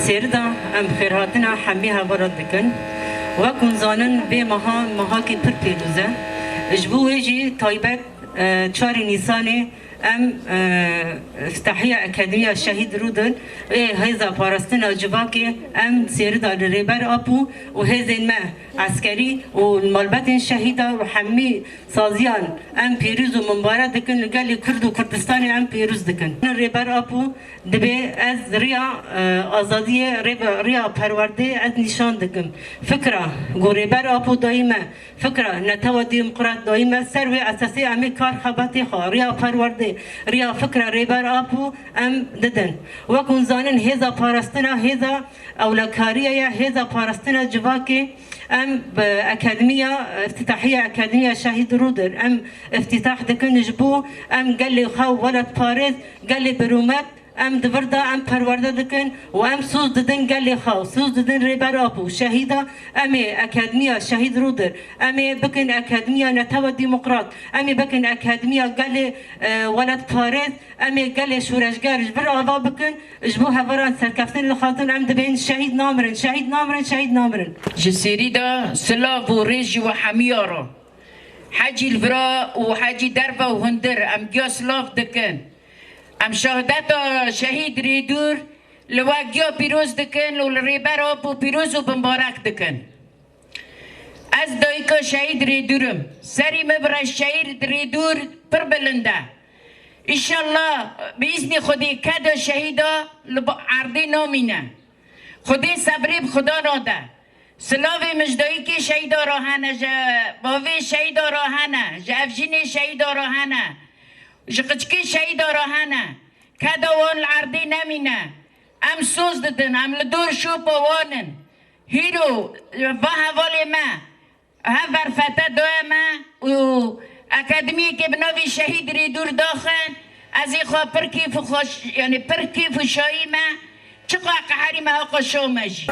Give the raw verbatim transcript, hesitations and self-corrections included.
Sêrida em xêrhatina hemî hevala dikin. Wek hûn zanin vê meha mehakî pir pêroz e. Ji bo wê jî taybet, e, çarê Nîsanê em, e, îftitahiya Akademiya Şehîd Rûdin ê Hêza Parastina Civakê em sêrida li Rêber Apo û hêzên me eskerî û malbetên şehîda û hemî saziyan em pêrûz û mimbarek dikin, li gelê Kurd û Kurdistanê em pêrûz dikin. Rêber Apo dibê ez riya, e, azadiyê, rê-, riya perwerdê ez nîşan dikim. Fikra ku Rêber Apo dayî me, fikra netewa demokrat dayî me, ser wê esasê em ê kar xebatê xwe, riya perwerdê, riya fikra Rêber Apo em didin. Wek hûn zanin hêza parastina, hêza ewlekariya ye, hêza parastina civakê. Em bi akademiya, îftitahiya Akademiya Şehîd Rûdir, em îftitah dikin ji bo em gelê xwe welatparêz, gelê birûmet, em di vir de em perwerde dikin û em soz didin gelê xwe, soz didin Rêber Apo, şehîda. Em ê Akademiya Şehîd Rûdir, em ê bikin Akademiya Netewa Demokrat, em ê bikin Akademiya gelê, e, welatparêz, em ê gelê şoreşger ji vir ava bikin. Ji bo hevalan serkeftin li xatin em dibên şehîd namirin, şehîd namirin, şehîd namirin. Ji serî de silav û rêz ji we hemiya re. Hecî li vira û hecî derve û hundir em giya silav dikin. Em şehadeta şehîd Rêdûr li we giya pîroz dikin û li Rêber Apo pîroz û bimbarek dikin. Ez dayika şehîd Rêdûr im. Serî min bi reşşehîd Rêdûr pir bilind e. Înşallah bi îznî Xwedê keda şehîda li ba-, erdê namîne. Xwedê sebrê bi Xweda nade. Silavê min ji dayikê şehîda re hene, ji bavê şehîda re hene, ji evjînê şehîda re hene, ji qiçkê şehîda re hene. Keda wan li erdê nemîne. Em soz didin, em li dor şopa wan in. Hîro, va hevalê me, hev berfete daye me û akademiyekê bi navê Şehîd Rêdûr daxin. Ez ê xwe pir kêf û xweş, yanî pir kêf û şayî me. Çiqa qeherî me, aqa şa me jî.